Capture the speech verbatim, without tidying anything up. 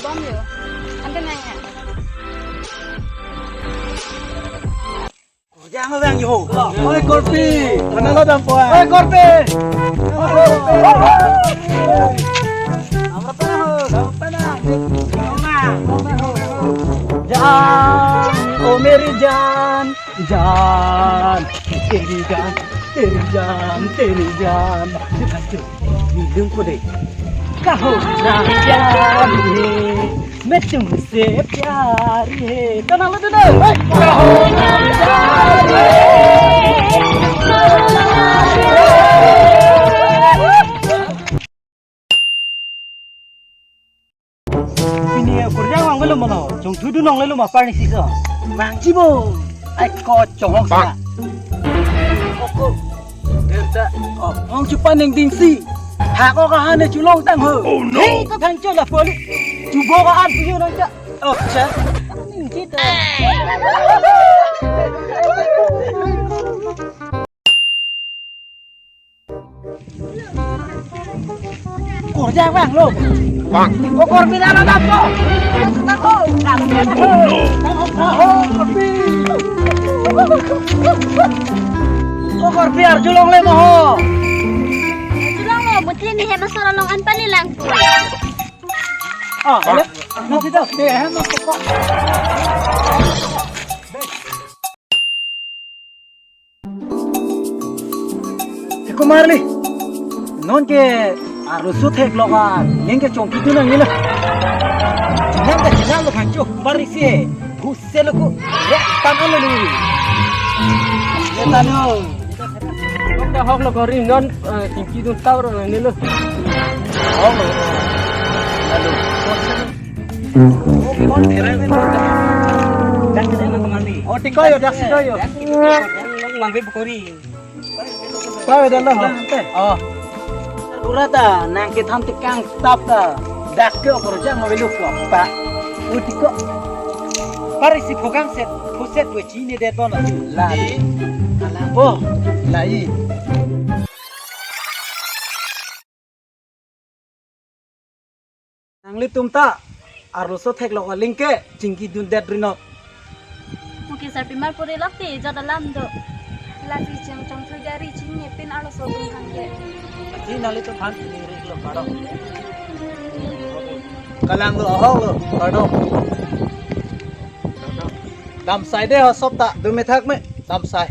Om yo. Ante nanya. Korjang abang yo. Oi Korpi, mana lo dampo? Oi Korpi. Oi Korpi. Apa ho? Apa na? Jaan, oh meri jaan, jaan, teri jaan, teri jaan, teri jaan. Nilung ko de. Kaho na jaan he. Main tumse pyar hai. Kana lo tu na? Hai. Pini ya kurang wang belum mana? Jong tudu nong lelu mapar ni sisa. Bang Jibo. Ai ko chong sa. Oko. Delta. Oh, ong chupan ning ding si. Ha ko ka hane chulong tang ho. Oh no. Hei, ko thang cho la poli. Chubo ka an puyo nang cha. Oh, cha. Ning kita. Korjang bang lo. Bang. Ko Korpi na na ko. Tako. Tako. Tako Korpi. Ko Korpi arjulong le mo ho. Arjulong lo, mutli ni hema sora long an pali lang. Ah, ale. No kita. Te hema sora. He Kumar li. Non ke arloso theklok aling ke chongki dun nangne lo. Nang ke nang lo kangcho. Pari si he. Huse lo ku. Ya, tan an lo lu. Ya, tan lo. Kok dah hok lo kori non, eh, chingki dun tau ro nangne lo. Hok lo. Lalu. Oh, tiko yo, dak tiko yo. Mang be bukori. Pawe dan lo. Oh. Pura ta nang kethan tikang tap ta. Dak ke okorjang mo belu ko pa. Oh, tiko. Pari si phogang set, phuset we chini det bon. La. Kalang bo. Lai. Nanglitum ta arloso theklok aling ke chingki dundet rinot. Muki sarpi mar puri lok ti jat alam do. Lasi cheng chong thui gari chingni pin arloso dun thang ke. Ati nanglitum phan chini rik lo kardom. Kalang lo, ahok lo, kardom. Damsai de ho sop ta, dum methak me, damsai.